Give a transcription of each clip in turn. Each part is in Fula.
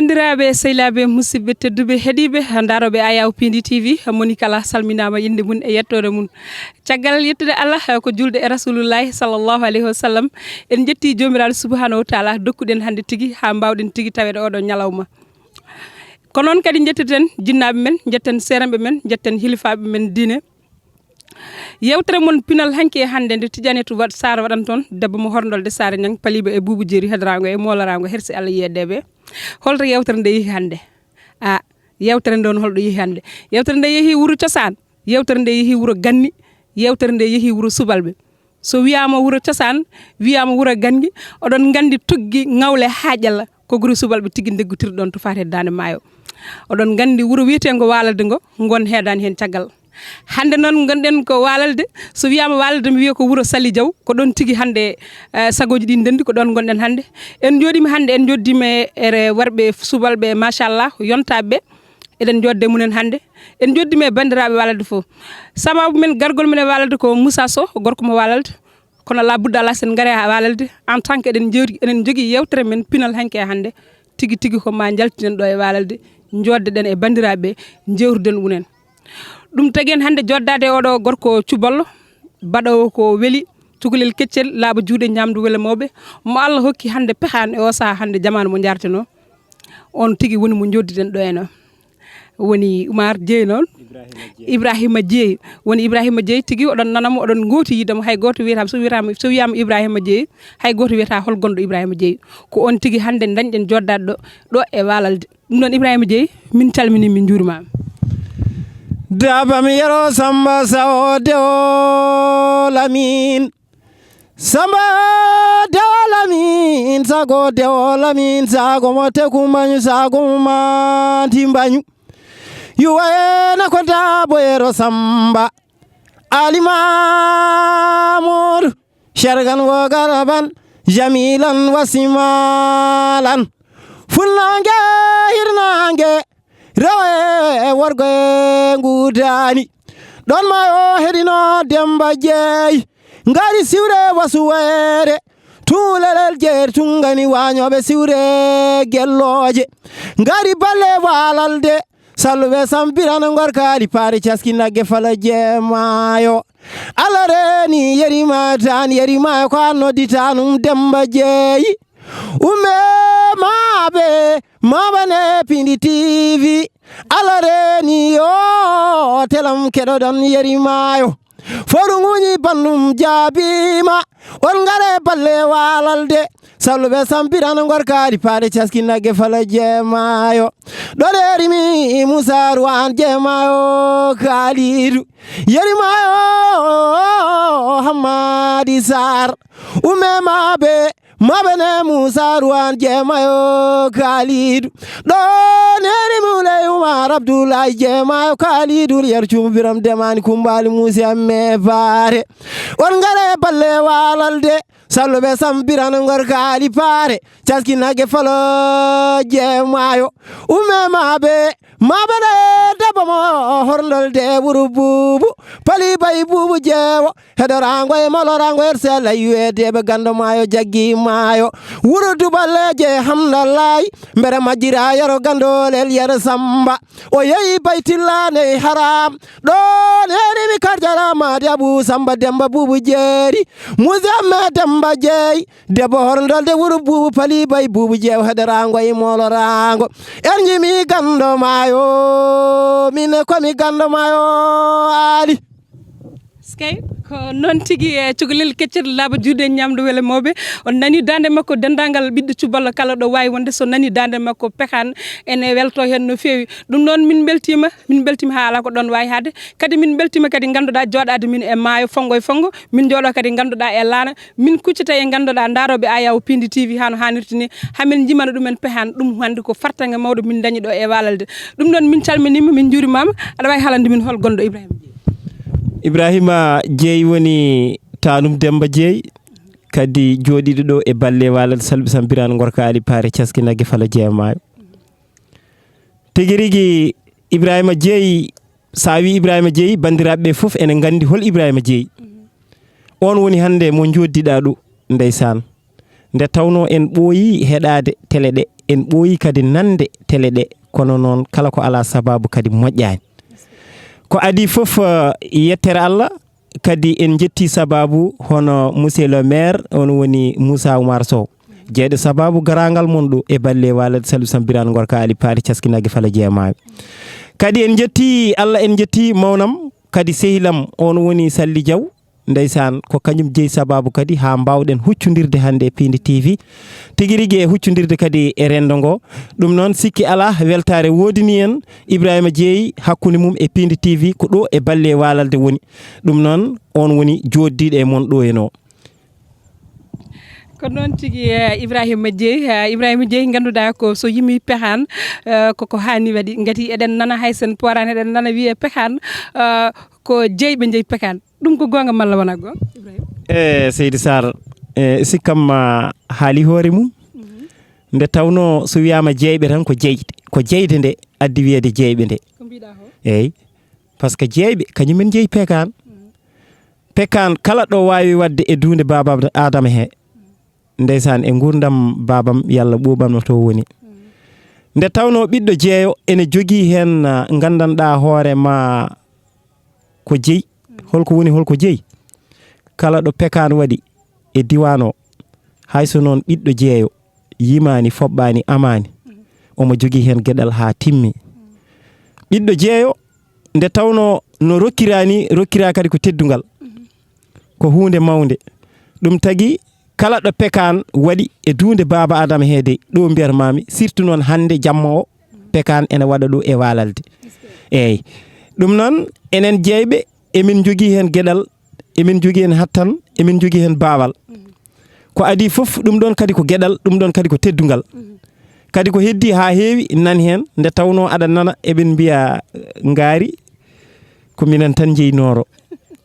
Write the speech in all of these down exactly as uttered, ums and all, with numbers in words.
Banndiraaɓe, sehilaaɓe, musidɓe tedduɓe, heɗiiɓe, ndarooɓe Ayaw Pindi T V, moni kala salminaama innde mum e yettoode mum. Caggal yettude Allah, ko julde e Rasulullahi sallallahu alayhi wa sallam, en njetti Joomiraaɗo subhanahu wa taala dokkuɗen hannde tigi haa mbaawɗen tigi taweede oɗo ñalawma. Ko noon kadi njettirten jinnaaɓe men, njetten seerenɓe men, njetten hilifaaɓe men diine. Yewtere mon pinal hanki e hannde nde Tidianetou Wade Sarr waɗan toon, debbo mo Horndolde Saare Ñang, paliiba e Buubu Jeeri, heddoraango e mooloraango, herse Allah yeedeeɓe. Holto yewtere nde yehi hannde? A, yewtere nde on holɗo yehi hannde? Yewtere nde yehi wuro cosaan, yewtere nde yehi wuro ganni, yewtere nde yehi wuro subalɓe. So wiyaama wuro cosaan, wiyaama wuro ganni, oɗon nganndi tuggi ŋawle haa ƴella, ko guri subalɓe tigi ndeggutirɗon to faati e Daande Maayo. Oɗon nganndi wuro wiyeteengo Waalalde ngo, ngon heedaani heen caggal. Hannde noon ngonɗen ko Waalalde, so wiyaama Waalalde mi wiya ko wuro Sali Jaw, ko ɗoon tigi hannde, eh, sagooji ɗi ndenndi, ko ɗoon ngonɗen hannde. En njooɗiima hannde, en njooɗdiima e worɓe subalɓe, machallah, yontaaɓe. Eɗen njooɗde e mumen hannde. En njooɗdiima e banndiraaɓe Waalalde fof. Sababu men gargol men e Waalalde ko Moussa Sow, gorko mo Waalalde. Kono la budda la sen ngare haa Waalalde, en tant que eɗen njewti, eɗen njogii yewtere men pinal hanki e hannde. Tigi tigi ko ma njaltinen ɗo e Waalalde, njooɗdeɗen e banndiraaɓe, njewtuɗen unen. Ɗum tagi en hannde jooɗdaade e oɗo gorko cuballo, baɗoowo ko weli, cukalel keccel, laaɓa juuɗe ñaamdu wele mawɓe, mo Allah hokki hannde pehaan e o sahaa hannde jamaanu mo njaartenoo. On tigi woni mo njooɗdiɗen ɗo eno. Woni Umar Jeey noon. Ibrahima Jeey. Ibrahima Jeey. Woni Ibrahima Jeey tigi, oɗon nana mo, oɗon ngooti yiide mo. Hay gooto wiyata, so wiyataama, so wiyaama Ibrahima Jeey, hay gooto wiyata hol gonɗo Ibrahima Jeey. Ko on tigi hannde dañɗen jooɗdaade ɗo, ɗo e Waalalde. Ɗum noon Ibrahima Jeey, min calminii, min njuurimaama. Dabam Yero Samba Sawo Dewo Lamin. Samba Dewo Lamin, sago Dewo Lamin, sago mo teku mbañu, sago mo manti mbañu. Yuwayena ko Dabo Yero Samba. Ali Mamoudou, Shargan wo Garaban, Jamilan wa Simalan. Fulnange, hirnange, rewe e worgo e ngudani. Ɗon ma o heɗino Demba Jeey. Ngari siwre wasuweere. Tuulelel jeer tungani waañooɓe siwre gellooje. Ngari balle Waalalde. Salluɓe sampirano ngorkaali paari caski nagge fala jeemaayo. Allah reeni yeri ma tan, yeri maayo ko an nodditanum Demba Jeey. Umme maaɓe, maaɓe ne Pindi T V. Allah reeni yo telam keɗoɗon yeri maayo. Foɗuŋuuji banndum jaabiima, on ngare balle Waalalde. Salluɓe sampirano ngorkaali paade caski nagge fala jeemaayo. Ɗo ɗeerimi Muusa Ruwan jeemaayo Kaaliidu. Yeri maayo Hammadi Saar. Umme maaɓe, maaɓe ne Muusa Ruwan jeemaayo Kaaliidu. Ɗo neeri Muley Umar Abdullahi jeemaayo Kaaliidu. Yer Cuumu Biram Demaani Kumbaali Muusi Amme Baare. On ngare balle Waalalde. Salluɓe sampirano ngorkaali paare. Caski nagge falo jeemaayo. Umme maaɓe, maaɓe ne debbo mo Horndolde wuro Buubu. Pali bay Buubu jeewo. Heɗoraango e moloraango her sella yuweedeeɓe ganndo maayo jaggi maayo. Wuro duballeeje hamdallaay. Mbere majjira yero ganndolel yero Samba. O yehi Baytilla ney haram. Ɗon heerimi karjara Madi Abu Samba Demba Buubu Jeeri. Musamme Demba Jeey. Debbo Horndolde wuro Buubu Pali bay Buubu Jeew heɗoraango e mooloraango. En njimi ganndo maayo. Min komi ganndo maayo Ali. Skey, ko noon tigi e cukalel keccel laaɓa juuɗe ñaamdu wele mawɓe. On nani daande makko, denndaangal ɓiɗɗo cuballo kala ɗo waawi wonde, so nani daande makko pekaan ene welto heen no feewi. Ɗum noon min mbeltiima, min mbeltiima haa alaa ko ɗoon waawi haalde. Kadi min mbeltiima kadi ngannduɗaa jooɗaade min e maayo fonngo e fonngo, min njooɗoo kadi ngannduɗaa e laana, min kuccita e ngannduɗaa ndarooɓe Ayaw Pindi T V haa no haanirta ni, haa min njimana ɗumen pehaan, ɗum hannde ko fartaŋŋe mawɗo min ndañi ɗo e Waalalde. Ɗum noon min calminiima, min njuurimaama, aɗa waawi haalande min hol gonɗo Ibrahima Jeey? Ibrahima Jeey woni taanum Demba Jeey, kadi jooɗiiɗo ɗo e balle Waalalde Salɓe Sampirano Ngorka Ali Paare Caski Nagge Fala Jeemaayo. Tigi rigi Ibrahima Jeey, so a wii Ibrahima Jeey, banndiraaɓe ɓe fof ene nganndi hol Ibrahima Jeey. On woni hannde mo njooɗdiɗaa ɗo, ndeysaan. Nde tawnoo en ɓooyii heɗaade tele ɗe, en ɓooyii kadi nande tele ɗe, kono noon kala ko alaa sabaabu kadi moƴƴaani. Ko adii fof, eh, yettere Allah, kadi en njettii sabaabu hono monsieur le maire, on woni Moussa Oumar Sow. Jeyɗo sabaabu garaangal mon ɗo e balle waalade Saliou Samb Birane Ngorka Ali Paali Caskinaague Fala Jeemaaɓe. Kadi en njettii Allah, en njettii mawnam, kadi sehilam, on woni Salli Diaw. Ndeysaan, ko kañum jeyi sabaabu kadi haa mbaawɗen huccondirde hannde e Piindi T V. Tigi rigi e huccondirde kadi e renndo ngo. Ɗum noon, sikki alaa, weltaare woodini en. Ibrahima jeyi hakkunde mum e Piindi T V, ko ɗo e balle waalalde woni. Ɗum noon, on woni jooddiiɗo e mon ɗo e no. Ko noon tigi, eh, Ibrahima Jeyi. Eh, Ibrahima Jeyi, ngannduɗaa ko so yimi Pekaan, eh, koko haani waɗi. Ngati eɗen nana hay sen pooraani, eɗen nana wiyee Pekaan, eh, ko jeyɓe njeyi Pekaan. Ɗum ko goonga malla wonaa goonga, Ibrahima? E seydi Sar, e sikkam ma haali hoore mum. Mhm. Nde tawnoo so wiyaama jeyɓe tan ko jeyde, ko jeyde nde addi wiyeede jeyɓe nde. Ko mbiɗaa ko? Eeyi, parce que jeyɓe kañum en njeyi Pekaan. Mhm. Pekaan kala ɗo waawi waɗde e duunde baaba Adama he. Ndeysaan, e nguurndam baabam, yalla ɓuuɓam no to woni. Mhm. Nde tawnoo ɓiɗɗo jeeyo ene jogii heen, ah, nganndanɗaa hoore ma ko jeyi. Mhm. Holko woni, holko jeyi? Kala ɗo Pekaan waɗi e diiwaan o, hay so noon ɓiɗɗo jeeyo yimaani, foɓɓaani, amaani, mhm, omo jogii heen geɗal haa timmi. Mhm. Ɓiɗɗo jeeyo, nde tawnoo no rokkiraa ni, rokkiraa kadi ko teddungal. Mhm. Ko huunde mawnde. Ɗum tagi kala ɗo Pekaan waɗi e duunde baaba Adama he dey, ɗo mbiyatmaami, surtout noon hannde jamma o, Pekaan ene waɗa ɗo e waalalde. Eeyi. Ɗum noon, enen jeyɓe, emin njogii heen geɗal, emin njogii heen hattan, emin njogii heen baawal. Ko adii fof, ɗum ɗoon kadi ko geɗal, ɗum ɗoon kadi ko teddungal. Kadi ko heddii haa heewi nan heen, nde tawnoo aɗa nana eɓen mbiya, eh, ngaari, ko minen tan njeyi nooro.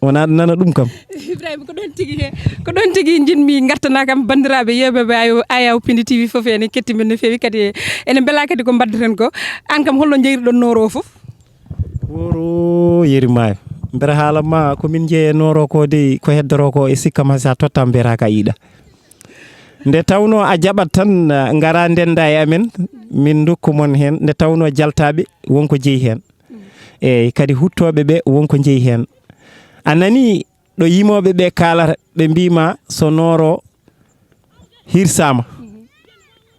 Wonaa aɗa nana ɗum kam. Ibrahima, ko ɗoon tigi he, ko ɗoon tigi njiɗmi ngartana kam banndiraaɓe yeeɓeɓe Ayaw, Ayaw Pindi T V fof ene ketti min no feewi, kadi ene mbela kadi ko mbaɗdaten ko. Aan kam, holno njeyruɗon nooro o fof? Woro yeri maayo. Mbere haala ma ko min njeeye nooro ko dey, ko heddoro ko e sikkam, hay sa totta mbiyata ka yiɗa. Nde tawnoo a jaɓat tan, ah, ngara ndennda e amen, min ndokku mon heen. Nde tawnoo jaltaaɓe wonko jeyi heen. Eeyi, kadi huttooɓe ɓe wonko jeyi heen. A nani ɗo yimooɓe ɓe kaalata, ɓe mbii ma so nooro hirsaama.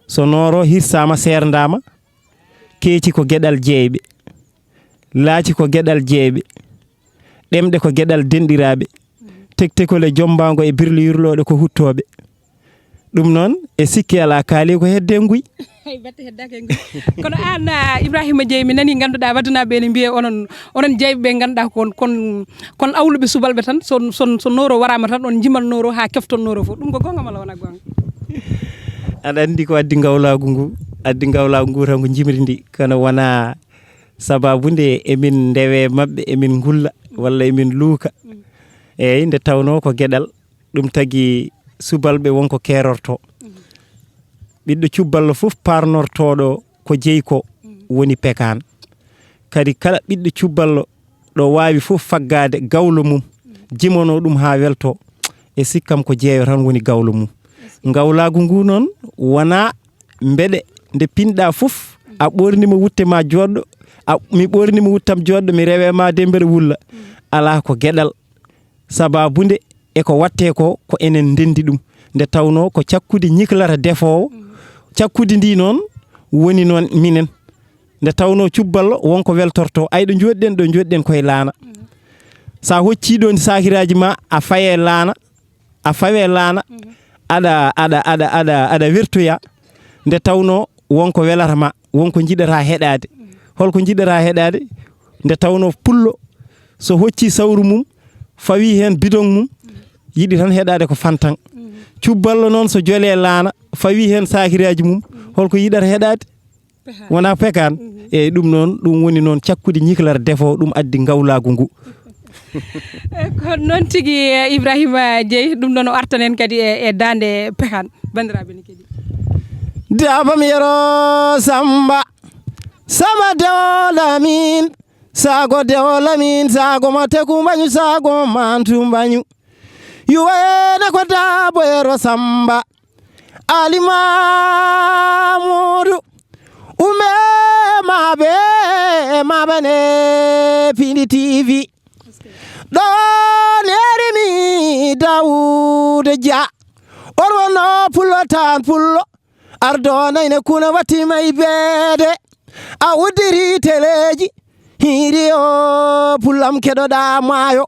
So nooro hirsaama, seerndaama, keeci ko geɗal jeyɓe. Laaci ko geɗal jeyɓe. Ɗemɗe ko geɗal denɗiraaɓe. Tektekol e jommbaango e birlo yurlooɗo ko huttooɓe. Ɗum noon, e sikke alaa, kaali ko hedde nguy. Hay batte heddaaka e nguy. Kono aan, ah, Ibrahima Jeyi, mi nanii ngannduɗaa waddanaaɓe ene mbiyee onon, onon jeyɓe ɓe ngannduɗaa kon, kon, kon awluɓe subalɓe tan, so, so, so nooro waraama tan, on njiman nooro haa kefton nooro fof. Ɗum ko goonga malla wonaa goonga? Aɗa anndi ko addi ngawlaagu ngu, addi ngawlaagu ngu tan ko njimri ndi, kono wonaa sabaabu nde emin ndewe maɓɓe, emin ngulla, walla emin luuka. Mm. Eeyi, nde tawnoo ko geɗal, ɗum tagi subalɓe wonko keerorto. Mm. Ɓiɗɗo cubballo fof parnortooɗo ko jeyi ko, mm, woni Pekaan. Kadi kala ɓiɗɗo cubballo ɗo waawi fof faggaade gawlo mum, mm, jimonoo ɗum haa weltoo, e sikkam ko jeeyo tan woni gawlo mum. Ngawlaagu ngu noon wonaa mbeɗe nde pinɗaa fof, a ɓoornima wutte ma jooɗɗo, a, mi ɓoornima wuttam jooɗɗo, mi rewe ma de mbeɗa wulla. Alaa, ko geɗal. Sabaabu nde e ko waɗtee ko, ko enen ndenndi ɗum. Nde tawnoo ko cakkudi ñiklata defoowo, cakkudi ndi noon woni noon minen. Nde tawnoo cubballo wonko weltortoo, ay ɗo njooɗiɗen, ɗo njooɗiɗen koye laana. Sa hoccii ɗoon saakiraaji ma, a fayee laana, a fawee laana, mhm, aɗa, aɗa, aɗa, aɗa, aɗa wertoya, nde tawnoo wonko welata ma, wonko njiɗata heɗaade. Mhm. Holko njiɗata heɗaade? Nde tawnoo pullo, so hoccii sawru mum, fawii heen bidon mum, yiɗi tan heɗaade ko fantan. Mhm. Cubballo noon, so jolee laana, fawii heen saakiraaji mum, mhm, holko yiɗata heɗaade? Pekaan. Wonaa pekaan. Mhm. Eeyi, ɗum noon, ɗum woni noon cakkudi ñiklata defoowo, ɗum addi ngawlaagu ngu. Eh, ko noon tigi, eh, Ibrahima Jeyi, ɗum noon o artanen kadi e, e daande Pekaan. Banndiraaɓe ne kadi. Daabam Yero Samba, Samba Dewo Lamin, Sago Dewo Lamin, Sago ma Teku Mbañu, Sago ma Antu Mbañu. Yuwene ko Daabo Yero Samba. Ali Mamudu. Ume mabe, mabe ne Pindi T V. Ɗon erimi Dawuda Dia. On wonno pullo tan pullo. Ardo nayne kuna watti may beede. A uddiri teleji. Hiiri o pullam keɗoɗa maayo.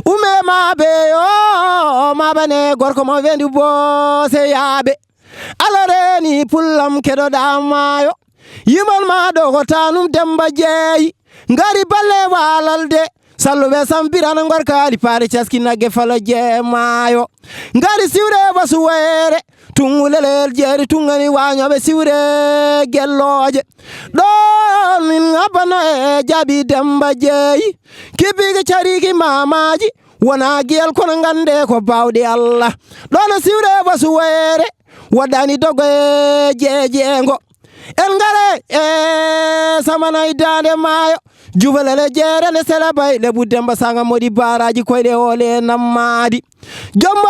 Ume mabe yo, mabe ne gorko mo wendu bose yaaɓe. Alareni pullam keɗoɗa maayo. Yimol ma ɗo ko tanum Demba Jeeyi. Ngari balle walalde. Salluɓe sampirana ngorkaali paare caski nagge fala jee maayo. Ngari siwre basuweere. Tungu lelel jeeri tungani wañoɓe siwre gelloje. Ɗon min ngabbano e jaabi Demba Jeeyi. Kibbiki cariki mamaji. Wona giyal kono gande ko bawɗi Allah. Ɗon siwre basuweere. Waɗani dogo e jeejeengo. En ngare e samana e daande maayo. Jubalale jeere nde sela bay lebu Demba Sanga moɗi baaraaji koyɗe oole nammaadi. Jombo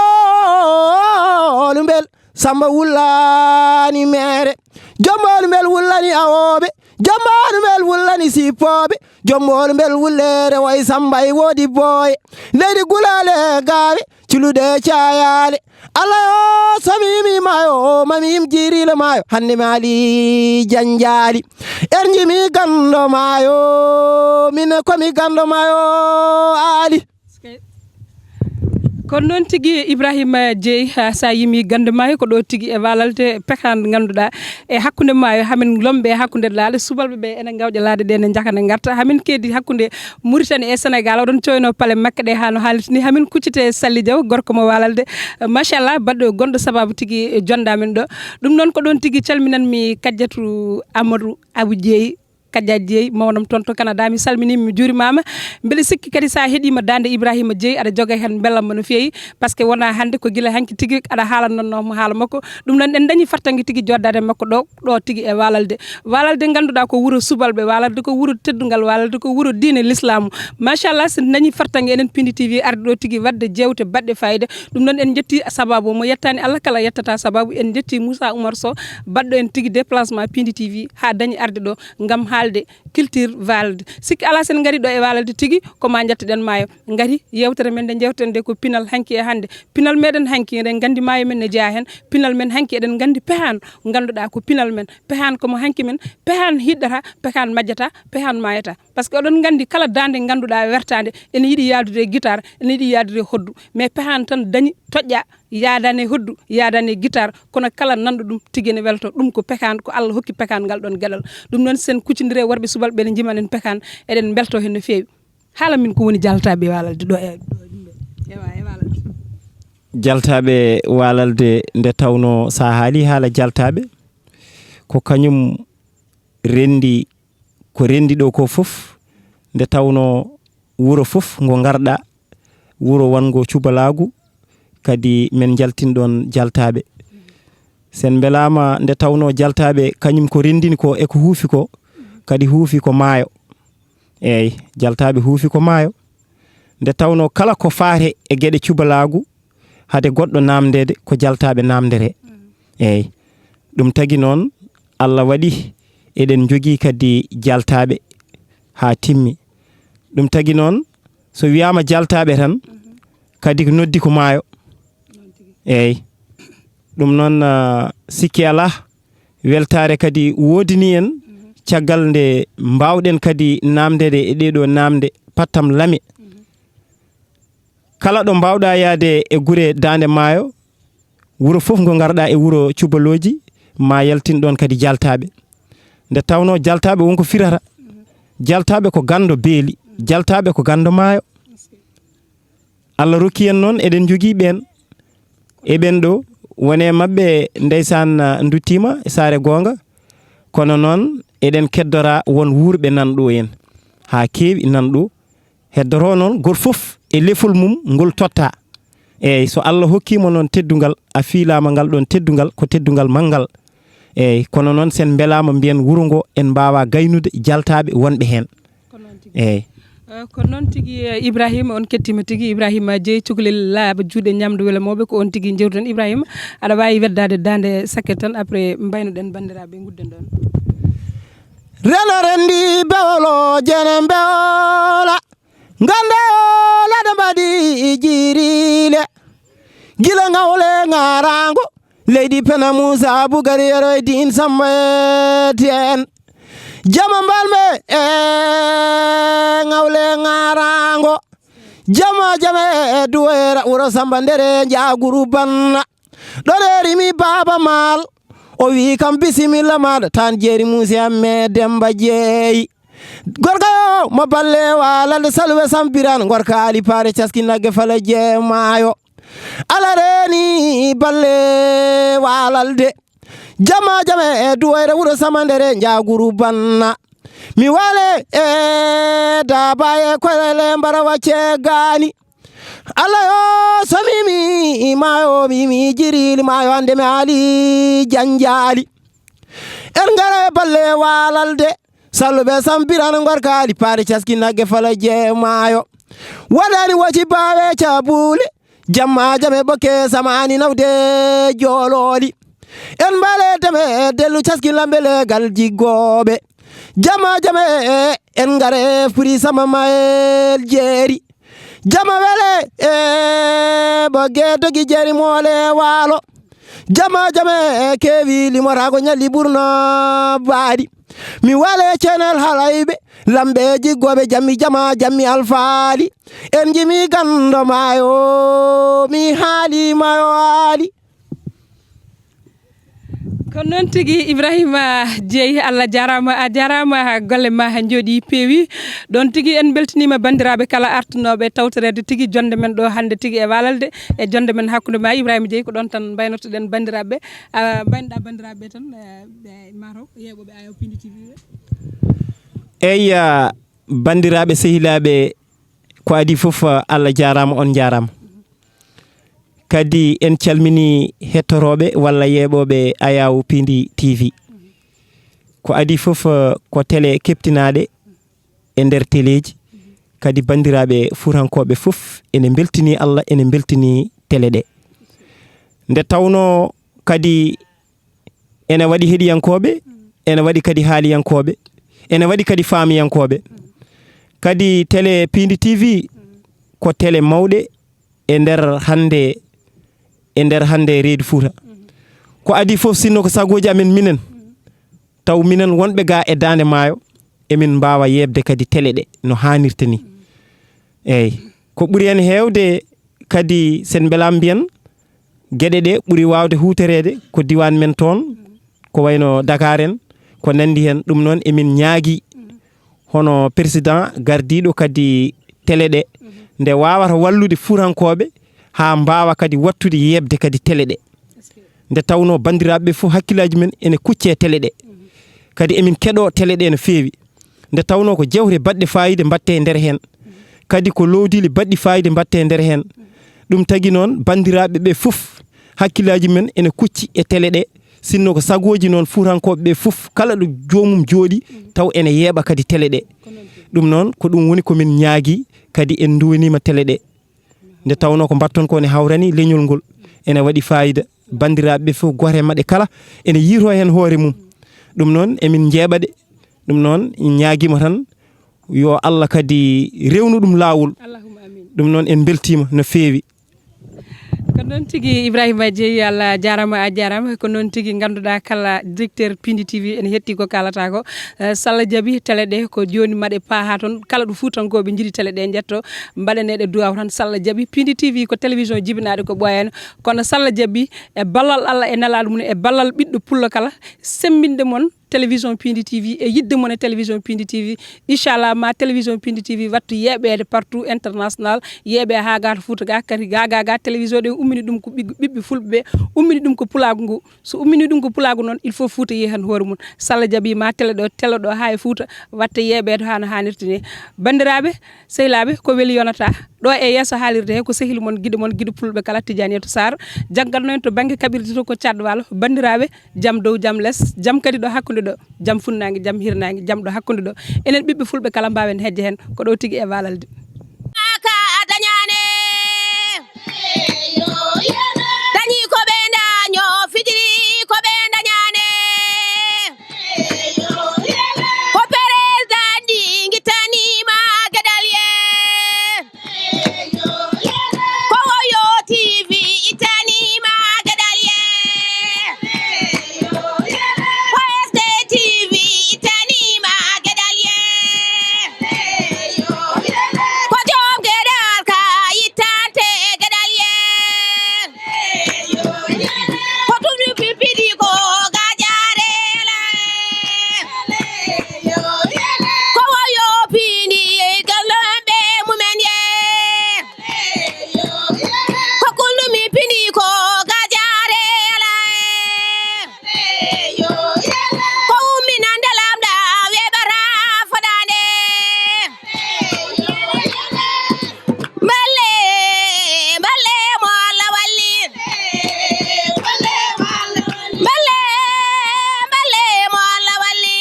olumbel Samba wullani meere. Jombo olumbel wullani awooɓe. Jombo olumbel wullani sippooɓe. Jombo olumbel wulleere woy Samba e woodi booye. Leydi gulaale gaawe. Culuɗe cayaale. Allah yo, so mi yimi maayo, mami yim jiiriilo maayo. Hannde maali janjaali. En jimi ganndo maayo, min ko mi ganndo maayo aali. Kono noon tigi Ibrahima Jeey, ha, sa yimi ganndo maayo, ko ɗo tigi e walalde pekan ngannduɗaa e hakkunde maayo, hamin lombe e hakkunde laale, subalɓe ɓe ene ngawƴa laade ɗe ne njakana ngarta, hamin keedi hakkunde Mauritanie e Sénégal, oɗon coyno pale makka ɗe hano haaliti ni, hamin kuccite Sally Diaw, gorko mo walalde, machallah, baɗɗo gonɗo sababu tigi jonda men ɗo. Ɗum noon ko ɗon tigi calminan mi Kajjatu Amadou Abou Dieye, Kajja Dieye, mawnam toon to Canada, mi salmini mi jurimama. Mbeɗa sikki kadi sa heɗima dande Ibrahima Dieye, aɗa joga hen belamma no feewi, parce que wona hande ko gila hanki tigi aɗa haalanno mo haala makko. Ɗum noon en dañi fartange tigi joddade makko ɗo, ɗo tigi e walalde. Walalde ngannduɗaa ko wuro subalɓe, walalde ko wuro teddungal, walalde ko wuro diine lislaamu. Machallah, so dañi fartange enen Pindi T V arde ɗo tigi wadde jewte baɗɗe fayida. Ɗum noon en jetti sababu mo yettani Allah kala yettata sababu, en jetti Moussa Oumar Sow baɗɗo en tigi déplacement Pindi T V ha dañi arde ɗo ngam haalde culture walalde. Sikki ala sen ngari ɗo e walalde tigi ko ma jettoɗen maayo. Ngari yewtere men nde jewten nde ko pinal hanki e hannde. Pinal meɗen hanki eɗen nganndi maayo men ne jeya heen. Pinal men hanki eɗen nganndi pehan ngannduɗaa ko pinal men. Pehan ko mo hanki men. Pehan hiɗɗata, pehan majjata, pehan mayata. Parce que oɗon nganndi kala daande ngannduɗaa wertaande ene yiɗi yaadude e guitare, ene yiɗi yaadude e hoddu. Mais pehan tan dañi toƴƴa yaadani e hoddu, yaadani e guitare. Kono kala nanɗo ɗum tigi ene welto. Ɗum ko pehan, ko Allah hokki pehan ngal ɗon geɗal. Ɗum noon sen kuccindire worɓe subalɓe ɓe ne njimanen pehan, eɗen mbelto heen no feewi. Haala min ko woni jaltaaɓe e walalde ɗo e, ɗo e ɗum ɗo. Ewa, e walalde. Jaltaaɓe walalde nde tawno sa haali haala jaltaaɓe, ko kañum rendi, ko rendi ɗo ko fof, nde tawno wuro fof ngo ngarɗa, wuro wongo cubalaagu, kadi men njaltin ɗon jaltaaɓe. Sen mbelama nde tawno jaltaaɓe kañum ko rendini ko e ko huufi ko, kadi huufi ko maayo. Eey, jaltaaɓe huufi ko maayo. Nde tawno kala ko faate e geɗe cubalaagu, hade goɗɗo namndeede ko jaltaaɓe namndere. Eey, ɗum tagi noon Allah waɗi eɗen njogii kadi jaltaaɓe haa timmi. Ɗum tagi noon so wiyaama jaltaaɓe tan, kadi ko noddi ko maayo. Eey, ɗum noon, ah, sikki alaa, weltaare kadi woodini en, caggal nde mbaawɗen kadi naamndeede e ɗee ɗoo naamnde pattam lame. Kala ɗo mbaawɗaa yahde e gure Daande Maayo, wuro fof ngo ngarɗaa e wuro cubalooji, ma yaltin ɗoon kadi jaltaaɓe. Nde tawnoo jaltaaɓe won ko firata. Jaltaaɓe ko ganndo beeli, jaltaaɓe ko ganndo maayo. Allah rokki en noon, eɗen njogii ɓeen. E ɓeen ɗo, won e maɓɓe ndeysaan, ah, nduttiima e saare goonga. Kono noon, eɗen keddora won wuurɓe nan ɗo en. Haa keewi nan ɗo. Heddoro noon, gooto fof e lefol mum ngol totta. Eey, so Allah hokkiima noon teddungal, a fiilaama ngal ɗoon teddungal, ko teddungal manngal. Eey, kono noon, sen mbelaama mbiyen wuro ngo en mbaawa gaynude jaltaaɓe wonɓe heen. Ko noon tigi. Eey. Eh, ko noon tigi, eh, Ibrahima, on kettima tigi. Ibrahima Jeey, cukalel laaɓa juuɗe ñamde wela mawɓe, ko on tigi jewtuɗen. Ibrahima, aɗa waawi weddaade daande saket tan, après mbaynoɗen banndiraaɓe, ngudden ɗoon. Reno rendi bewlo, jene bewla. Ngande o lada mbaɗi jirile. Gila ngawle ngarango. Leydi pena Musa Bugari yeroy din samma eten. Jama mbalme e ngawle ngarango. Jama jama e duwera wuro samba ndere njaguru banna. Ɗo rerimi Baaba Maal, o wi kam bisimilla maɗa tan jeeri Muusi Amme Demba Jeeyi. Gorko yo mo balle walande salwe sampiran gorko ali paare caski nagge fala jeemaayo. Ala reni balle walalde. Jama jama e duwayre wuro samandere njaguru banna. Mi wale e daba e koyele mbara wacce gani. Allah yo somimi mayo mimi jirili mayo ande mi ali janjali. En ngare balle walalde. Salluɓe sampiran gorkali paari caski nagge fala jeemaayo. Waɗani woti baawe cabuli. Jamma jame ɓokke samani nawde joololi. En mbale deme dellu caski lambe legal jiggooɓe. Jama jame en ngare furi sama mayel jeeri. Jama wele e ɓokke dogi jeeri moole waalo. Jama jame kewi limorago ñalli ɓurno baadi. Mi wale cenel halayɓe lamɓe jiggoɓe jammi jama jammi alfaali. En jimi gando mayo mi haali mayo haali. Ko noon tigi Ibrahima Jeey, Allah jarama, a jarama, golle ma jooɗi peewi. Ɗon tigi en beltinima bandiraɓe kala artunoɓe tawtorede tigi jonde men ɗo hande tigi e walalde e jonde men hakkude ma Ibrahima Jeey. Ko ɗon tan mbaynotoɗen bandiraɓe. Ah, mbaynoɗa bandiraɓe tan, eh, ɓe mataw yeeɓoɓe Ayaw Pindi T V ɓe. Eyya, bandiraɓe, sehilaɓe, ko adi fof, Allah jarama, on jarama. Kadi en calmini hettoroɓe walla yeeɓoɓe Ayaw Pindi T V. Ko adi fof, ko télé keptinaɗe e nder téléji. Kadi bandiraɓe fuutankoɓe fof ene beltini Allah, ene beltini télé ɗe. Nde tawno kadi ene waɗi heɗiyankooɓe, ene waɗi kadi haaliyankooɓe, ene waɗi kadi faamiyankooɓe. Kadi télé Pindi T V ko télé mawɗe e nder hannde, e nder hannde reedu Fuuta. Ko adi fof, sinno ko sagooji amen minen, taw minen wonɓe ga e Daande Maayo, emin mbaawa yeeɓde kadi télé ɗe no haanirta ni. Eeyi, ko ɓuri heen heewde kadi, sen mbelaama mbiyen, geɗe ɗe ɓuri waawde huutoreede ko diwaan men toon, ko wayno Dakar en, ko nanndi heen. Ɗum noon, emin ñaagii hono président gardiiɗo kadi télé ɗe, nde waawata wallude fuutankooɓe haa mbaawa kadi waɗtude yeeɓde kadi télé ɗe. Nde tawnoo banndiraaɓe ɓe fof hakkillaaji men ene kucce télé ɗe. Kadi emin keɗoo télé ɗe no feewi. Nde tawnoo ko jewte baɗɗe faayiida mbaɗtee nder heen. Kadi ko loowdiile baɗɗi faayiida mbaɗtee nder heen. Ɗum tagi noon, banndiraaɓe ɓe fof, hakkillaaji men ene kucci e télé ɗe. Sinno ko sagooji noon, fuutankooɓe ɓe fof, kala ɗo joomum jooɗi, taw ene yeeɓa kadi télé ɗe. Ɗum noon, ko ɗum woni ko min ñaagii, kadi en nduwaniima télé ɗe. Nde tawnoo ko mbaɗton ko ne hawrani leñol ngol, ene waɗi faayiida. Banndiraaɓe ɓe fof, gooto e maɓɓe kala ene yiitoo heen hoore mum. Ɗum noon, emin njeeɓa ɗe. Ɗum noon, en ñaagiima tan yo Allah kadi rewnu ɗum laawol. Allahumma amin. Ɗum noon, en mbeltiima no feewi. Ko noon tigi, Ibrahima Jeey, Allah jaaraama, a jaaraama. Ko noon tigi, ngannduɗaa kala directeur Pindi T V ene hetti ko kaalata ko. Eh, so Allah jaɓi, télé ɗe ko jooni maɗe paaha toon. Kala ɗo fuutankooɓe njiɗi télé ɗe njetto, mbaɗaneɗe duwaaw tan, so Allah jaɓi. Pindi T V ko télévision jibinaaɗo ko ɓooyaani. Kono so Allah jaɓi, e ballal Allah e nelaaɗo mum, e ballal ɓiɗɗo pullo kala, semmbinde mon télévision Pindi T V e yiɗde mon e télévision Pindi T V. Inchallah, ma télévision Pindi T V wattu yeeɓeede partout international, yeeɓe haa ga to Fuuta ga, kadi ga, ga, ga télévision ɗe ummini ɗum ko ɓiɓɓe, ɓiɓɓe fulɓe ɓe, ummini ɗum ko pulaagu ngu. So ummini ɗum ko pulaagu noon, il faut Fuuta yeehan hoore mum. So Allah jaɓi ma télé ɗo, télé ɗo haa e Fuuta watte yeeɓeede haa no haanirta ni. Banndiraaɓe, sehilaaɓe, ko weli yonata. Ɗo e yeeso haalirde he ko sehil mon, giɗo mon, giɗo pulɓe kala, Tidianiyatou Sarr. Jagganno en to bannge kaɓirde to ko Caad Waalo. Banndiraaɓe, jam dow, jam les, jam kadi ɗo hakkunde Ɗo, jam funnaange, jam hirnaange, jam ɗo hakkunde ɗo. Enen ɓiɓɓe fulɓe kala mbaawen hejje heen, ko ɗo tigi e Walalde. Ka dañaane. Dañi ko ɓe daño, fijiri ko ɓe dañaane. Ko président ɗi ngittaniima geɗal ye. Ko Woyo T V ittaniima geɗal ye. Ko S D T V ittaniima geɗal ye. Ko joom geɗal ka ittante geɗal ye. Ko ɗum pippidi ko gajaare la. Ko Woyo piindi gallamɓe mumen ye. Ko kulɗum mi pindi ko gajaare ala. Ko umminande lamɗa weɓata fodande. Mballe, mballe mo Allah walli. Mballe, mballe mo Allah walli.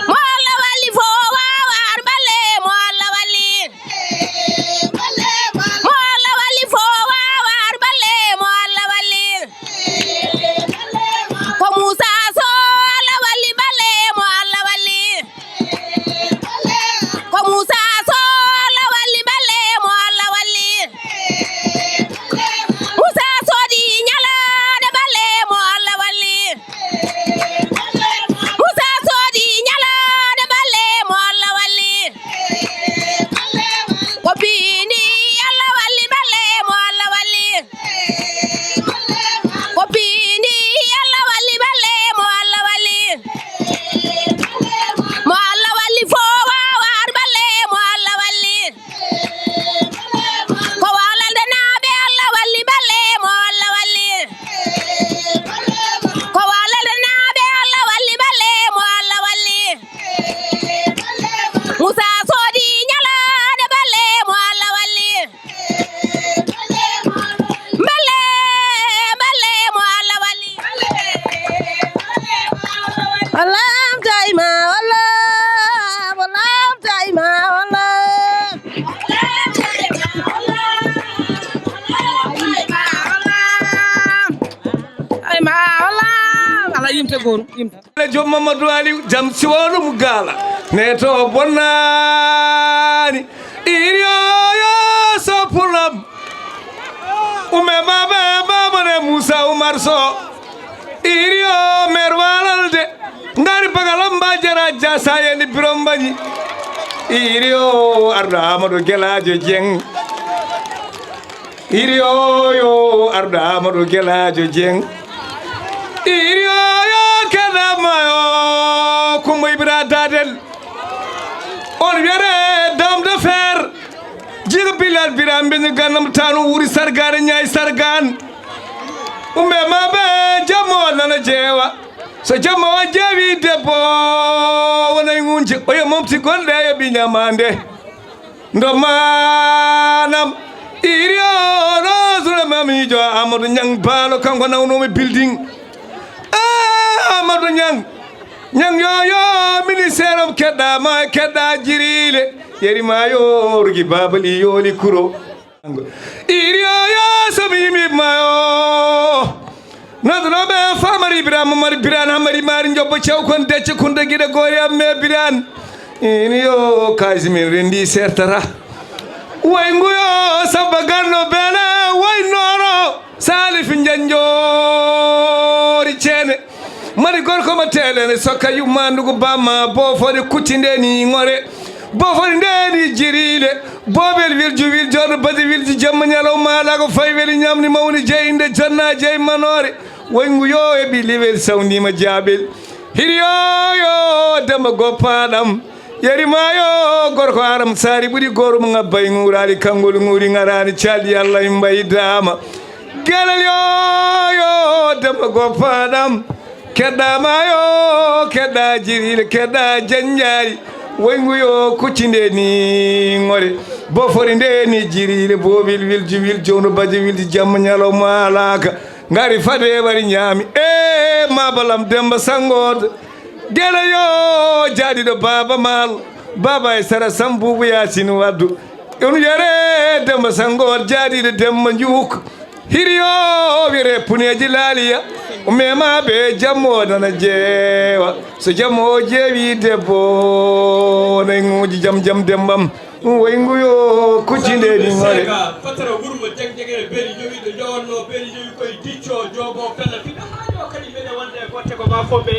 Mo Allah walli fo waawar mballe mo Allah walli. Mo Allah walli fo waawar mballe mo Allah walli. Ko Muusa Sow Allah walli mballe mo Allah walli. Ko Muusa Sow Allah walli mballe mo Allah walli. Muusa Soodi ñalaande mballe mo Allah walli. Muusa Soodi ñalaande mballe mo Allah walli. Ko piindi Allah walli mballe mo Allah walli. Ko piindi Allah walli mballe mo Allah walli. Mo Allah walli fo waawar mballe mo Allah walli. Ko Walalde naaɓe Allah walli mballe mo Allah walli. Ko Walalde naaɓe Allah walli mballe mo Allah walli. Muusa Soodi ñalaande mballe mo Allah walli. Mballe, mballe mo Allah walli. Allah am tawi ma Allah, Allah am tawi ma Allah. Ay ma Allah. Ala yimta goru, yimta. Joom Mamadou Aliou, jam si wonum gaala. Ne to bonnani. Iriyo yo so pulam. Ume baba, baba ne Moussa Oumar Sow. Iriyo mer Walalde. Ngari bagalamba jara jasa yeni birombaji. Iriyo arda Amadou Geladio Dieng. Iriyo yo arda Amadou Geladio Dieng. Iriyo yo kedama yo Kumba Ibra Dadel. On wiyete Dame de Fer. Jiga Bilal Biram bin ganam tanu wuri sargare ñaay sargan. Umbe mabe jamo nana jeewa. So jamo o jeewi debbo wona e ŋunje o yo momti gonɗe e ɓi ñamande. Ndo manam iri o no sura mamijo Amadou Niang Balo kanko nawnomi building. Ah, Amadou Niang. Niang yo yo ministère of keɗɗa ma keɗɗa jirile. Yeri ma yo rugi babali yoli kuro. Iri o yo so mi yimi ma yo. Noddanoɓe famari Ibrahima Mari Birane Hamari Mari Jobbo Thiaw kon decce kunde giɗa goori amme Birane. Ini yo kaysi min rendi sertata. Way nguyo sabba garno bele way noro Salif Njanjoori ceene. Mari gorko ma teelene sokka yummandugo bamma bofode kuccinde ni ŋore. Bofode ndeni jirile. Bobel wilju wiljoɗo badi wilji jamma ñalawma ala ko fay weli ñamni mawni jeyinde jonna jey manore. Woyngu yo e ɓi liwel sawndima jaabel. Hiri yo yo demba goppaɗam. Yeri ma yo gorko aram sari ɓuri gorum ngabbay ŋurali kangol ŋuri ngarani calɗi Allah imbayi dama. Gelel yo yo demba goppaɗam. Keɗɗa ma yo keɗɗa jirile keɗɗa janjari. Woyngu yo kuccinde ni ŋore. Bofori nde ni jirile bobil wilji wil jowno baji wilji jamma ñalawma alaka. Ngari fade wari ñaami e mabalam Demba Sangood. Gelo yo jaadiɗo Baaba Maal, Baaba e sara Sambuubu Yaasin Waddu. Ɗum yere Demba Sangoor jaadiiɗo Demba Njuuk. Hiri yo wiyete puneeji laaliya. O mema ɓe jammo nana jeewa. So jammo o jeewi debbo, nay ŋuuji jam jam dembam. Ɗum wayi ngu yo kuccinde ɗi ngore. Patara wurmo jagjagere beeli jowiɗo jowanno beeli jowi koye dicco jobo pella fiɓe hajo kadi mbeɗe wonde e gotte ko ma fombe.